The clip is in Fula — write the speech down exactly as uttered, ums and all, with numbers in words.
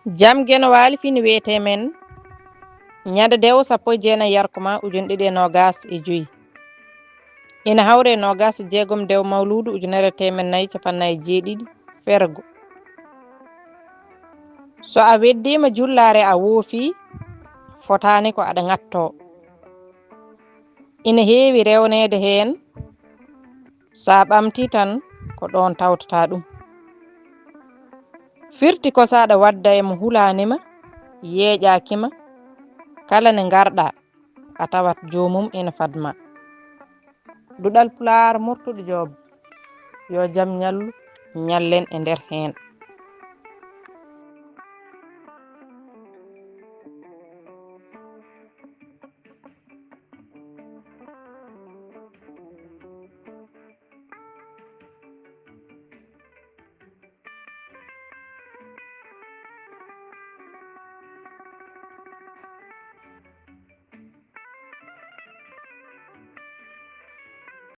Jam Geno Waali fini wiyetee men ñande dewo sappo e jeenayi yarkuma ujunɗiɗi e noogas e joy. Ina hawre noogas e jeegom dewo mawluudu ujunere teemen nayi capannayi jeeɗiɗi fergo. So a weddiima jullaare a woofii, fotaani ko aɗa ŋattoo. Ina heewi rewneede heen, so a ɓamtii tan ko ɗoon tawtataa ɗum. Firti ko so aɗa wadda e mo hulaani ma, yeeƴaaki ma, kala ne ngarɗa a tawat joomum ina fad ma. Duɗal Pulaar Murtuɗo Joob, yo jam ñallu, ñallen e nder heen.